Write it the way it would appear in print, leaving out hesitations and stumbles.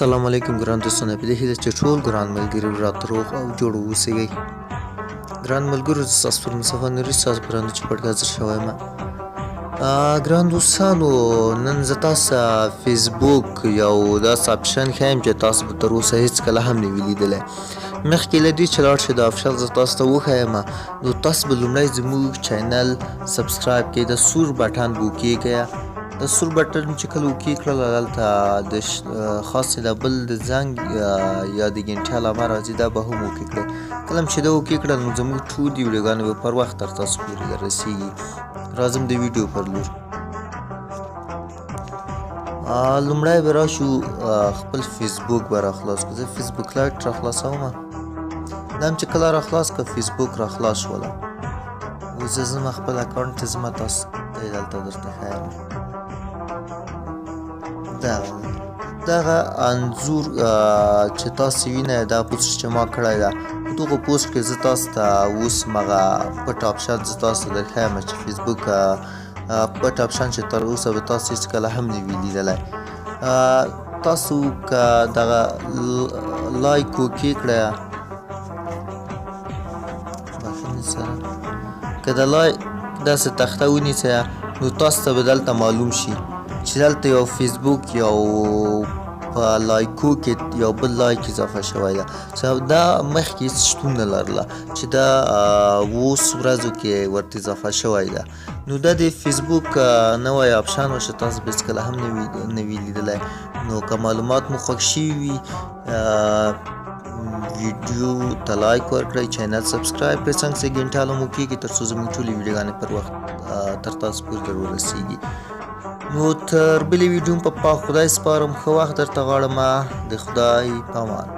سلام علیکم ګران دوستانو، په دې هیله چې ټول ګران ملګري راته روغ او جوړ اوسئ. ګران ملګرو، زه ستاسو پر مصطفی نوري ستاسو په وړاندې چې پټ حاضر شوی یم. ګران دوستانو، نن زه تاسو ته فیسبوک یو داسې اپشن ښیم چې تاسو به تر اوسه هېڅکله هم نه وي لیدلی. مخکې له دې چې لاړ شئ دا اپشن زه تاسو ته وښایم، نو تاسو به لومړی زموږ چینل سبسکرایب کړئ، د سور بټن به وکیږئ. د سور بټن چې کله اوکې کړل، دلته د خاص د بل د زنګ یا د ګنټې علامه راځي، دا به هم اوکې کړئ. کله چې دا اوکې کړل، نو زموږ ټول ویډیوګانې به پر وخت تر تاسو پورې دررسېږي. راځم د ویډیو پر لور. لومړی به راشو خپل فیسبوک به راخلاص کړو. زه فیسبوک لایټ راخلاصوم. دا هم چې کله راخلاص کړه، فیسبوک راخلاص شوله. اوس زه ځم خپل اکاونټ ته ځم، تاسو ته دلته درته ښایم. دغه انځور چې تاسو وینئ، دا پوسټ چې ما کړی ده، په دغه پوسټ کې زه تاسو ته اوس مغه پټ اپشن زه تاسو ته درښایم چې فیسبوک پټ اپشن چې تر اوسه به تاسو هېڅکله هم نه وي لیدلی. تاسو که دغه لایک اوکې کړی، بخښنې سره، که د لایک داسې تخته ونیسئ، نو تاسو ته به دلته معلوم شي چې دلته یو فیسبوک یو په لایکو کې یو بل لایک اضافه شوی ده. دا مخکې هېڅ شتون نه لرله چې دا اوس ورځو کې ورته اضافه شوی ده. نو دا د فیسبوک نوی اپشن و چې تاسو به هېڅکله هم نه وي لیدلی. نو که معلومات مو خوښ شوي وي، ویډیو ته لایک ورکړئ، چینل سبسکرایب کړئ، څنګ سره ګنټه مو کېږي، تر څو زموږ ټولې ویډیوګانې پر وخت تر تاسو پورې در ورسېږي. نو تر بلې ویډیو په پاک خدای سپارم، ښه وخت درته غواړم، د خدای په امان.